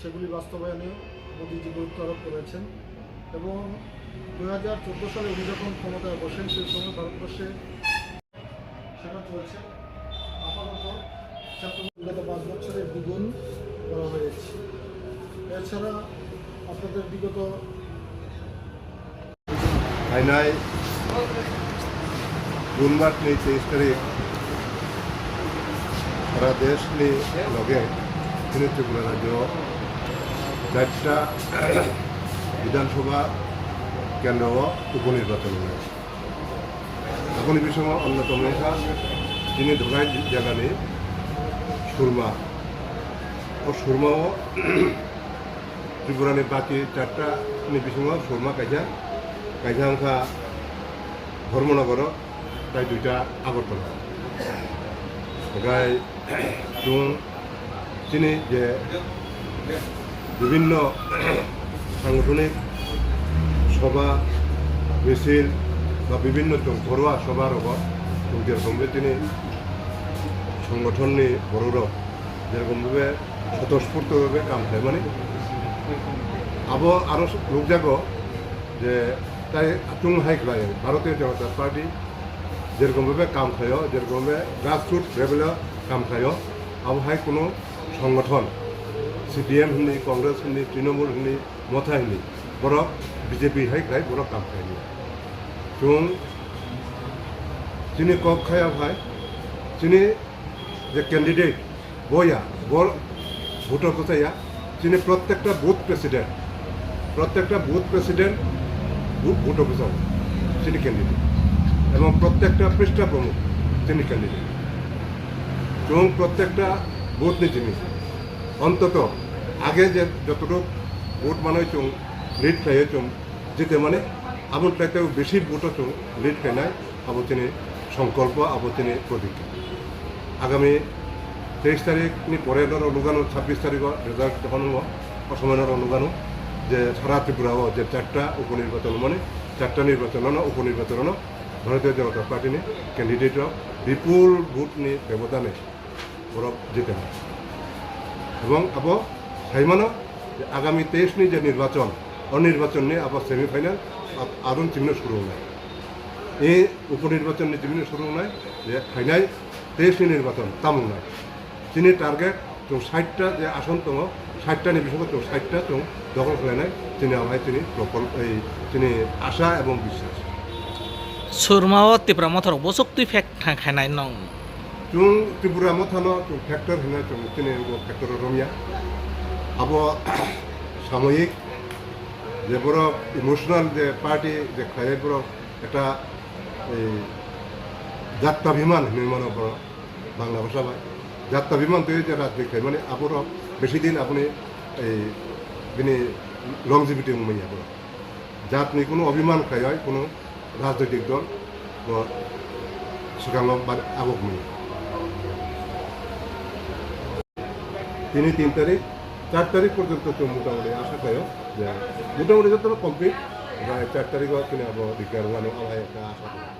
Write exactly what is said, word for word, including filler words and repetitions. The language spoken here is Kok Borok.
সেগুলি বাস্তবায়নে মোদীজি গুরুত্ব আরোপ করেছেন এবং দুই হাজার চোদ্দ সালে উনি যখন ক্ষমতায় বসেন, সেই সময় ভারতবর্ষে সেটা চলছে। আপাতত ছাত্র বিগত পাঁচ বছরে দ্বিগুণ করা হয়েছে। এছাড়া আপনাদের বিগত Phainai June masni teis tarik sara deshni loge chini Tripura rajyo charta Bidhan Sabha kendro o upo nirbachon wngnai. Aboni bisingo onnotom wngkha chini Dholai jagani Surma. O Surma o Tripura ni baki charta ni bisingo Surma kaisa, kaisa wngkha Dharmanagar o, tai duita Agartala. Hwnkhe chwng chini je bibhinno sangothonik sobha, misil ba bibhinno chwng khorwa sobha rogo chwng jerokom bhe chini songothon ni borok rok jerokom bhe swtosphurto bhe kam khlaimani. Abo aro nukjago je tai chwng hai khlai Bharatiya Janata Party jerokom bhe kam khlaio, jerokom bhe grassroots level o kam khlaio, abo hai kuno songothon C P M hwnwi, Congress hwnwi, Trinamool hwnwi, Motha hwnwi, borok B J P hai khlai borok kam khlaio. Chwng chini kok khaya phai chini je candidate boya, bor voter bwchaya, chini prottekta booth president, prottekta booth president bu-, voter bwchao chini candidate, ebong prottekta prishta pramukh chini candidate. Chwng prottekta booth ni chini ontoto age je jototok vote manwi chwng lead khlaiwi chwng jite mani, aboni tlaiteo bisi vote o chwng lead khainai, abo chini songkolpo, abo chini protikya. Agami teis tarik ni pore norok nugano, chabbis tarik o result jokhon wngo, o somoi norok nugano je sara Tripura o je charta upo nirbachon mani, charta nirbachon no, upo nirbachon no Bharatiya Janata Party ni candidate rok bipul vote ni bebodane borok jitema. Ebong abo saimano je agami teis ni je nirbachon, o nirbachon ni abo semi final a-, arun chimino suru wngnai. E upo nirbachon ni chimino suru wngnai je phainai teis ni nirbachon tamo wngnai. Chini target chwng sait ta je ason tongo, sait ta ni bisingo chwng sait ta chwng dokol khlainai, chini abo hai chini propol-, ei chini asa ebong biswas. Surma o Tipra Motha rok bwswk twi phek thang khainai nong. Chwng Tripura Motha no chwng factor hwnwi chwng chini bo factor o romya. Abo samoyik je borok emotional je party je khlai borok ekta ei jattabhiman hwnwi mano borok Bangla bhasha bai. Jattabhiman twi je rajniti khlai mani aborok besi din aboni ei bini longevity wng manya borok. Jatni kunu obhiman khlaiwi kunu rajnoitik dol bo swkango ba-, abok manya. Tini tin tarik, char tarik porjonto chwng motamoti asa khlaio je motamoti jotono complete, bai char tariko chini abo declare wngmano, abo hai ekta asa tongo.